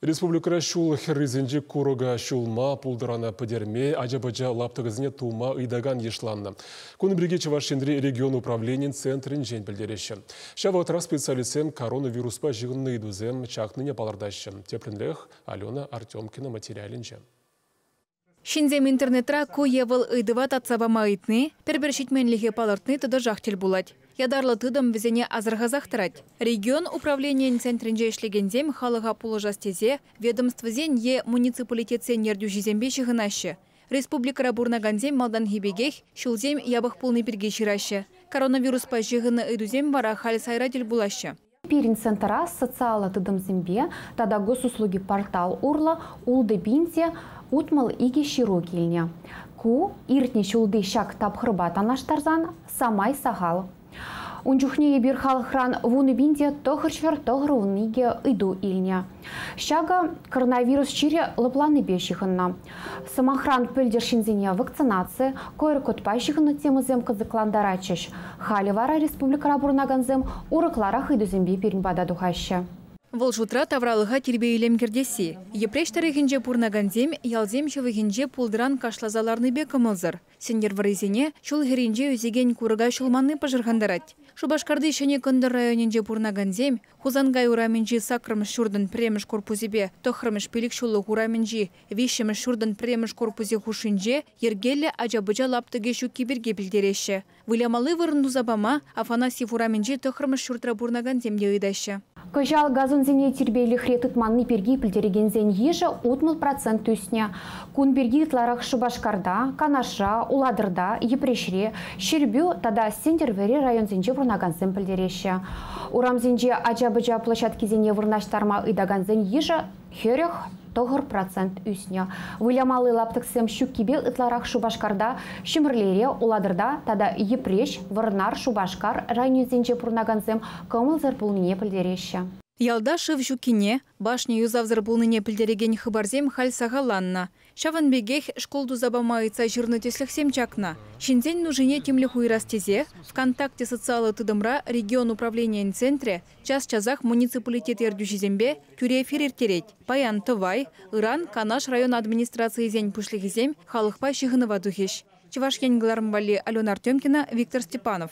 Республикӑра ҫул хӗррисенчи курӑка ҫулма, пултӑрана пӗтерме, ача-пӑча лаптӑкӗсене тума ыйтакан йышланнӑ. Кун пирки Чӑваш Енри регион управленийӗн центрӗнчен пӗлтереҫҫӗ. Ҫав вӑхӑтрах специалистсем коронавируспа ҫыхӑннӑ ыйтусем чакнине палӑртаҫҫӗ. Тӗплӗнрех Алена Артемкина материалӗнче. Ҫынсем интернетра ку е вӑл ыйтӑва татса пама ыйтни, пӗр-пӗр ҫитменлӗхе палӑртни тӑтӑшах тӗл пулать. Ятарлӑ тытӑм вӗсене асӑрхасах тӑрать. Регион управленийӗн центрӗнче ӗҫлекенсем халӑха пулӑшас тесе ведомствӑсен е муниципалитетсен ертӳҫисемпе ҫыхӑнаҫҫӗ. Республикӑра пурӑнакансем малтанхи пекех ҫулсем япӑх пулни пирки ҫыраҫҫӗ. Коронавируспа ҫыхӑннӑ ыйтусем вара халь сайра тӗл пулаҫҫӗ. Пирӗн центра социаллӑ тытӑмсемпе тата Госуслуги портал урлӑ 6062 ҫыру килнӗ. Ку иртнӗ ҫулти ҫак тапхӑрпа танлаштарсан самай сахал. Ун чухне эпир халӑхран 10992 ыйту илнӗ. Ҫакӑ коронавирус чирӗ лӑпланнипе ҫыхӑннӑ. Сӑмахран, пӗлтӗр ҫынсене вакцинаци, КР-кодпа ҫыхӑннӑ темӑсем кӑсӑклантаратчӗҫ. Халӗ вара республикӑра пурӑнакансем урӑхларах ыйтусемпе пирӗн пата тухаҫҫӗ. Вӑл шутра тавралӑха тирпей-илем кӗртесси. Йӗпреҫ тӑрӑхӗнче пурӑнакансем ялсем ҫывӑхӗнче пултӑран кашласа ларнипе кӑмӑлсӑр. Сӗнтӗрвӑррисене ҫул хӗрринче ӳсекен курӑка ҫулманни пӑшӑрхантарать. Шупашкарти Ҫӗнӗ Кӑнтӑр районӗнче пурӑнакансем Хусанкай урамӗнчи 8-мӗш ҫуртӑн пӗрремӗш корпусӗпе 9-мӗш пилӗкҫуллӑх урамӗнчи 3-мӗш ҫуртӑн пӗрремӗш корпусӗ хушшинче йӗркеллӗ ача-пӑча лаптӑкӗ ҫукки пирки пӗлтереҫҫӗ. Вылямалли вырӑн туса пама Афанасьев урамӗнчи 9-мӗш ҫуртра пурӑнакансем те ыйтаҫҫӗ. Кӑҫал газонсене тирпейлӗхре тытманни пирки пӗлтерекенсен йышӗ 60% ӳснӗ. Кун пирки ытларах Шупашкарта, Канашра, Улатӑрта, Йӗпреҫре, Ҫӗрпӳ тата Сӗнтӗрвӑрри районсенче пурӑнакансем пӗлтереҫҫӗ. Урамсенче ача-пӑча площадкисене вырнаҫтарма ыйтакансен йышӗ 49% ӳснӗ. Вылямалли лаптӑксем ҫуккипе ытларах Шупашкарта, Ҫӗмӗрлере, Улатӑрта тата Йӗпреҫ, Вӑрнар, Шупашкар районӗсенче пурӑнакансем кӑмӑлсӑр пулнине пӗлтереҫҫӗ. Ялта шыв ҫуккине, башня юсавсӑр пулнине пӗлтерекен хыпарсем халь сахалланнӑ. Ҫавӑн пекех шкул туса пама ыйтса ҫырнӑ тӗслӗхсем чакнӑ. Ҫынсен нушине тимлӗх уйӑрас тесе ВКонтакте социаллӑ тытӑмра регион управленийӗн центрӗ час-часах муниципалитет ертӳҫисемпе тӳрӗ эфир ирттерет. Паян Тӑвай, ыран Канаш район администрацийӗсен пуҫлӑхӗсем халӑхпа ҫыхӑнӑва тухӗҫ. Чӑваш Ен кӑларӑм валли Алена Артемкина, Виктор Степанов.